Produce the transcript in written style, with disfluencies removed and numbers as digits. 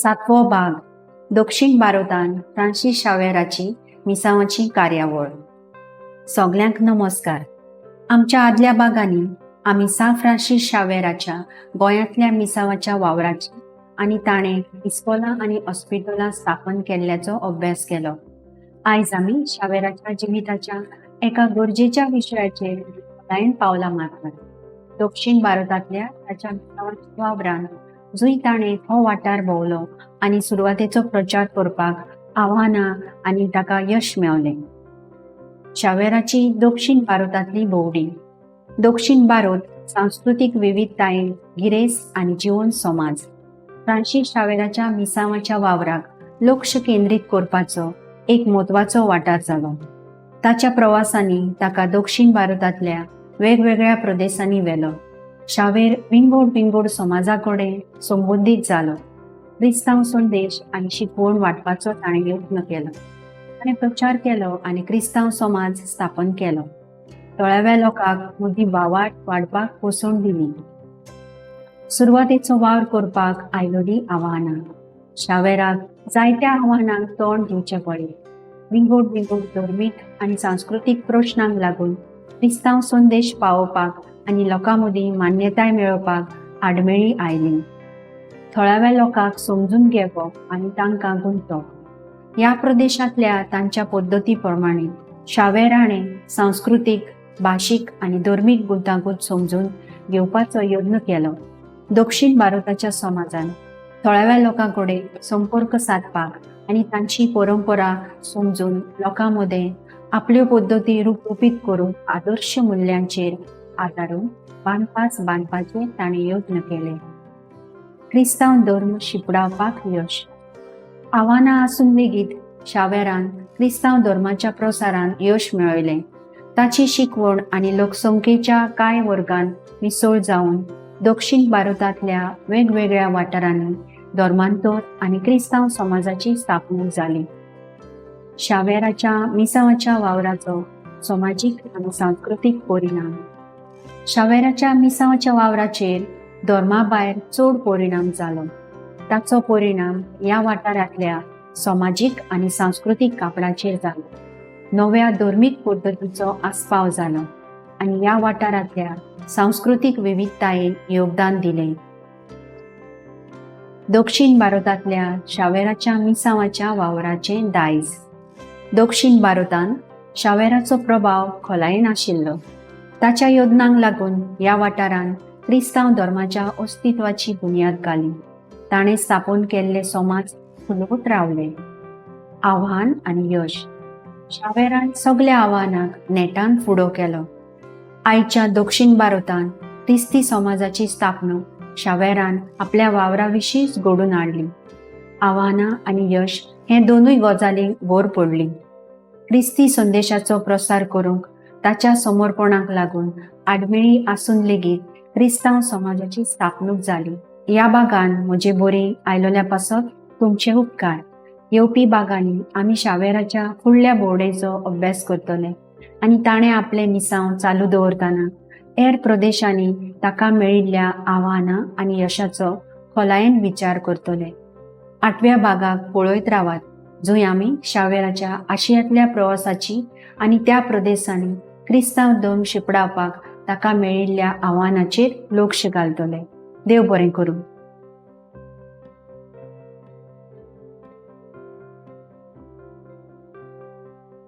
सातवो भाग, दक्षिण भारतांत फ्रांसीस शावेराची मिसांवाची कार्यावळ. सगल्यांक नमस्कार. आमच्या आदल्या भागांनी आमी सा फ्रांसीस शावेराच्या गोंयांतल्या मिसांवाच्या वावराची आनी ताणें इस्कोलां आनी हॉस्पिटलां स्थापन केल्ल्याचो अभ्यास केलो. आयज आमी शावेराच्या जिविताच्या एका गरजेच्या विशयाचेर खोलायेन पावलां मारतात, दक्षिण भारतांतल्या ताच्या मिसांवाच्या वावरान, जंय ताणें हो वाठार भोंवलो आनी सुरवातेचो प्रचार करपाक आव्हानां आनी ताका यश मेवलें. शावेराची दक्षिण भारतांतली भोंवडी. दक्षिण भारत सांस्कृतीक विविधतायेन गिरेस्त आनी जिवंत समाज. फ्रांसीस शावेराच्या मिसांवाच्या वावराक लक्ष केंद्रीत करपाचो एक म्हत्वाचो वाठार जालो. ताच्या प्रवासांनी ताका दक्षिण भारतांतल्या वेगवेगळ्या प्रदेशांनी व्हेलो. शावेर विंगोड विंगोड समाजा कडेन संबंदीत जालो. क्रिस्तांव संदेश आनी शिकवण वांटपाचो ताणें यत्न केलो. ताणें प्रचार केलो आनी क्रिस्तांव समाज स्थापन केलो. थळाव्या लोकांक मदीं भावार्थ वाडपाक पोसवण दिली. सुरवातेचो वावर करपाक आयलोलीं आव्हानां. शावेराक जायत्या आव्हानांक तोंड दिवचें पडलें. विंगोड विंगोड धर्मीक आनी सांस्कृतीक प्रश्नांक लागून क्रिस्तांव संदेश पावोवपाक आनी लोकां मदीं मान्यताय मेळोवपाक आडमेळीं आयलीं. थळाव्या लोकांक समजून घेवप आनी तांकां गुंतोवप ह्या प्रदेशांतल्या तांच्या पद्दती प्रमाणे शावेर हाणें सांस्कृतीक, भाशीक आनी धर्मीक गुंतागूंत समजून घेवपाचो यत्न केलो. दक्षिण भारताच्या समाजान थळाव्या लोकां कडेन संपर्क सादपाक आनी तांची परंपरा समजून लोकां मदें आपल्यो पद्दती रुपरुपीत करून आदर्श मुल्यांचेर आदारून बांदपास बांदपाचे ताणें यत्न केले. क्रिस्तांव धर्म शिंपडावपाक यश. आव्हानां आसून लेगीत शावेरान क्रिस्तांव धर्माच्या प्रसारान यश मेळयलें. ताची शिकवण आनी लोकसंख्येच्या कांय वर्गान मिसळ जावन दक्षिण भारतांतल्या वेगवेगळ्या वाठारांनी धर्मांतर आनी क्रिस्तांव समाजाची स्थापणूक जाली. शावेराच्या मिसांवाच्या वावराचो समाजीक आनी सांस्कृतीक परिणाम. शावेराच्या मिसांवाच्या वावराचेर धर्मा भायर चड परिणाम जालो. ताचो परिणाम ह्या वाठारांतल्या समाजीक आनी सांस्कृतीक कापडाचेर जालो. नव्या धर्मीक पद्दतीचो आस्पाव जालो आनी ह्या वाठारांतल्या सांस्कृतीक विविधतायेन योगदान दिलें. दक्षिण भारतांतल्या शावेराच्या मिसांवाच्या वावराचें दायज. दक्षिण भारतांत शावेराचो प्रभाव खोलायेन आशिल्लो. ताच्या योजनांक लागून ह्या वाठारांत क्रिस्तांव धर्माच्या अस्तित्वाची बुन्याद घाली. ताणें स्थापन केल्ले समाज फुलत रावले. आव्हान आनी यश. शावेरान सगल्या आव्हानांक नेटान फुडो केलो. आयच्या दक्षिण भारतांत क्रिस्ती समाजाची स्थापणूक शावेरान आपल्या वावरा विशींच घडोवन हाडली. आव्हानां आनी यश हे दोनूय गजालींक भर पडली. क्रिस्ती संदेशाचो प्रसार करूंक ताच्या समर्पणाक लागून आडमेळी आसून लेगीत क्रिस्तांव समाजाची स्थापणूक जाली. ह्या भागान म्हजे बरी आयलोल्या पासत तुमचे उपकार. येवपी भागांनी आमी शावेराच्या फुडल्या भोंवडेचो अभ्यास करतले आनी ताणें आपलें मिसांव चालू दवरतना हेर प्रदेशांनी ताका मेळिल्ल्या आव्हानां आनी यशाचो खोलायेन विचार करतले. आठव्या भागाक पळयत रावात, जंय आमी शावेराच्या आशियांतल्या प्रवासाची आनी त्या प्रदेशांनी क्रिस्तांव धर्म शिंपडावपाक ताका मेळिल्ल्या आव्हानाचेर लक्ष घालतले. देव बरें करूं.